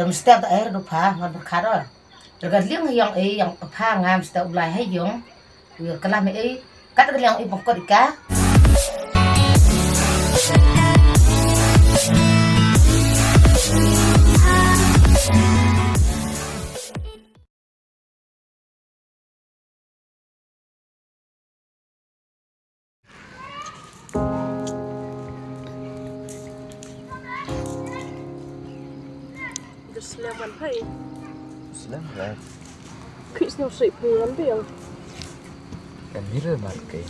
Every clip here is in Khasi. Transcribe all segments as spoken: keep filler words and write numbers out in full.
Mesti ta er du pha ngan berkhat ro. Dekat liang yang e yang pha ngam sta ulai hai yong. Kelam e kat liang e pengkot ika. Slem wan phai. Slem wan. Khit sniaw sih phai wan biang. Kan hira mat ke.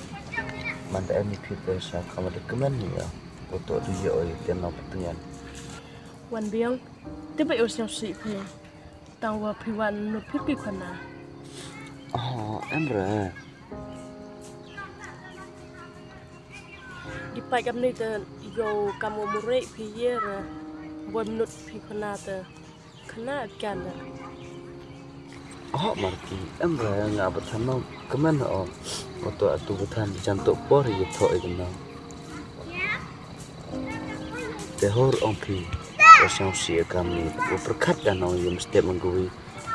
Man da em ni phit da sa kama da kemen ni ya. Oto du ya oi tian nau petengan. Wan biang. Tiba yo sniaw sih phai. Tang wa phi wan nu phi phi khana. Oh, em re. Di pai kam ni te yo kam wa mure phi ye re. Boi minut phi khana te khana kan re. Oh, Marki, em re nga ba than no kemen o. Oto atu ba than jan to por ye tho e no. Te hor ong phi, wa sniaw sih kam ni, wa perkhat da nong yum step mangui,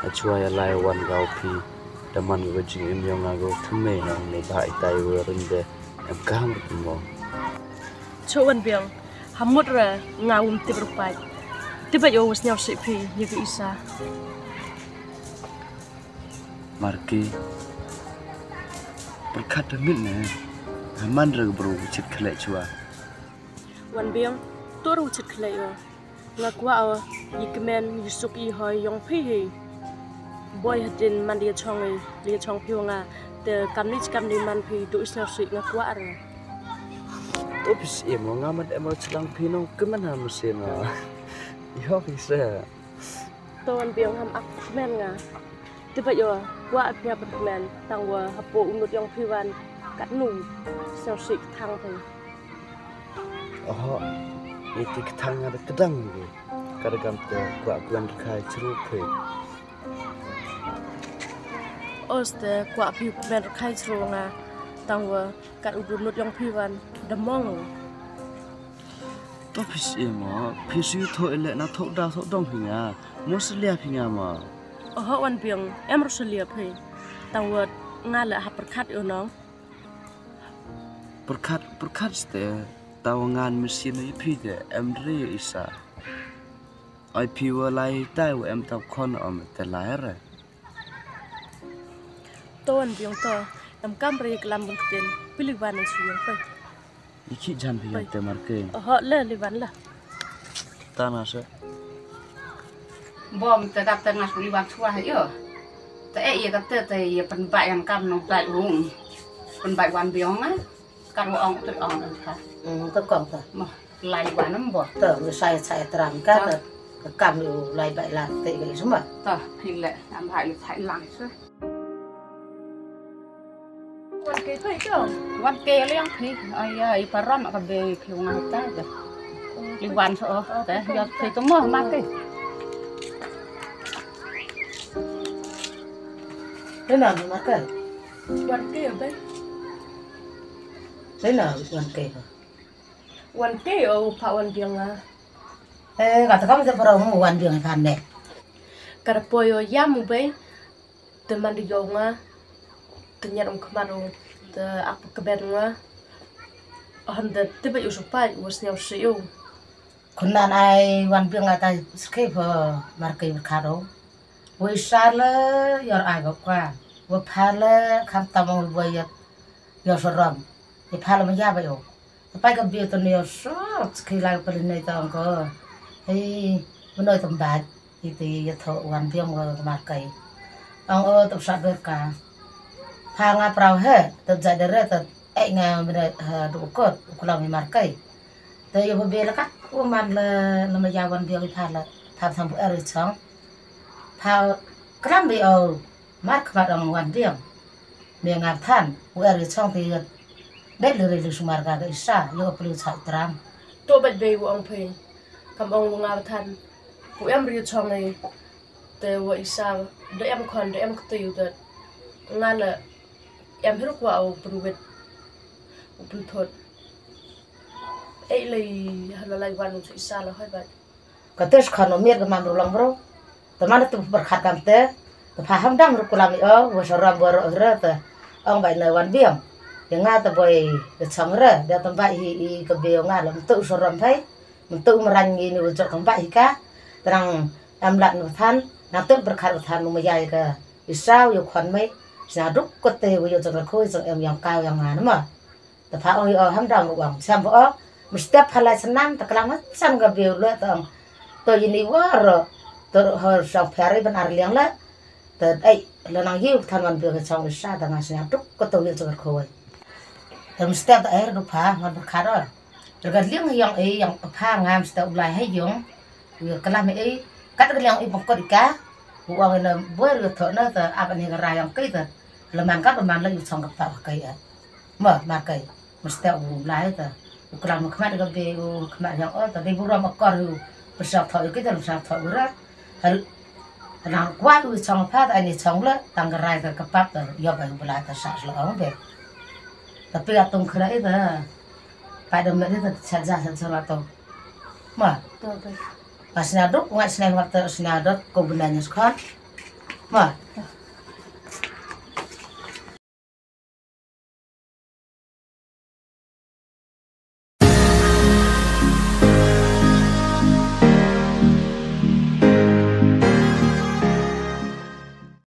a chwa ya lai wan gau phi, da man wa jing im yong nga go thymme nong ne ba itai wa rin de, em kam ri mo. Cho wan biang, hamut ra nga um tip rupai. Tiba yo wa sniaw sih phi, ye ka isa. Marki, perkhat da mit ne, haman ra bro chit khlek chwa. Wan biang, tur u chit khlei o. Nga kwah o, yi kmen, yi suk yi hoi yong phi hi. Boi hatin man dia chong i, dia chong phi nga. Te kam ni kam ni man phi, du is na sik nga kwah ra. Tu pis im o nga mat em o chlang phi nong kmen ha musin o. Yo phi se. To wan biang ham ak kmen nga. Tiba yo, wa apia perkmen, tang wa hapo unut yong phi wan, kat nu, sel sik thang phi. Oho, iti kthang ada kedang lagi. Kada gam te, wa kuan rekai ceru phi. Os te, wa phi kmen rekai ceru nga, tang wa, kat unut yong phi wan, demong. To phi si mo, phi si tho ele na tho da tho dong phi nga, mo selia phi nga mo. Oho wan biang, em ro selia phi. Tang wa nga le ha perkhat yo nong. Perkhat, perkhat ste, tang wa ngan mesin i phi de, em re isa. Ai phi wa lai tai wa em tau khon om te lai re. To wan biang to, em kam re kelam bun ketin, pili wan su yong phi. Iki jan phi te Marki. Oho le li wan la. Ta na se. Bom te dap te ngas li wan chwa yo. Te e ye kate te ye pen bai yang kam nong bai ung. Pen bai wan biang a. Kar wa ong tu ong an tha. Hmm, ka kong ta. Mo lai wan am bo. Ta ngi sai sai tram ka ta. Ka kam lu lai bai la te ga isma. Ta phi le am hai lu sai lang se. Wan ke phi to. Wan ke liang phi. Ai ai param ka be phi ngai ta ga. Li wan so te ya phi to mo ma ke. Te na ma ke. Wan ke be. Te na wan ke. Wan te o pa wan biang nga. Eh, kata kam te para mu wan biang fan ne. Kada poyo yam u bei. Te man di yong nga. Te nyat ong kman ong. Te ak keben nga. Han te te ba yu supai u sniaw si u. Kunan ai wan biang nga ta skip ho Marki berkado. Wei sale yor ai ba kwa. Wa pale kam tamong wa yat yor sorom. Ye pale ma ya ba yo. Te pai ka bia to ne yo sot ki lai pali ne tong ko. Hei, menoi tong bat. Iti ya tho wan biang wa Marki. Ong o to sa ber ka. Pha nga prau he, to ja dere to ek nga mene he du kot, u klam i Marki. Te yo bia la kat, u man le, le ma ya wan biang i pha le. Pha tham bu er i chong. Pha klam bi o. Mar khmat ong wan biang. Me nga than, u er i chong ti gat. Bet le re le sumar ka ga isa, yo pelu chai tram. To bet be u ong phi. Kam ong u nga than. U em ri chong e. Te wa isa, de em khon, de em kti u det. Nga le em hiru kwa u pruwet. U pruthot. Ei le hala lai wan u isa la hoi bat. Ka te skhon u miet ka mam ru long bro. Te man te pyrkhat kam te. Te pha ham dang ru kulam i o, wa saram wa ro re te. Ong bai na wan biang. Ya nga te boi ke chong re. Dia te bai hi i ka beo nga lam tu saram phai. Mentu meran ngi ni wujud kam bai hi ka. Terang am lat ni than. Nang tu pyrkhat than mu mayai ka. Isau yu khon mai. Sna duk ko te wu yu jong ko jong em yang kau yang nga ma. Te pha ong yu o ham dang ong. Sam bo o. Mesti pha lai senam te kelang macam ka beo le te ong. To ini waro. To ho sang pha ri ban ar liang le. Te ai le nang yu than wan beo ke chong isa te nga sna duk ko to yu jong ko. Te mesti te ai du pha ngan pyrkhat o. Te ka liang yang ei yang pha nga mesti u lai hai yong. Wi ka lam ei kat ka liang ei pangkot ka. U ong na boi wi tho na te ap ani ka ra yang kai te. Leman ka leman la yu chong ka pa kai a. Ma ma kai. Mesti u lai te. U klam khmat ka be u khmat yang o te be burom akor u. Pyrsa tho yu kai te pyrsa tho u ra. Hal nang kwat u chong pha te ani chong le tang ka rai te ka pap te yo ba u lai te sa slo ong be. Tapi atung khra ita. Pada meri ta sa ja sa sa la to. Ma. Pas na duk ngat sna ngat ta sna dot ko benda nya skhat. Ma.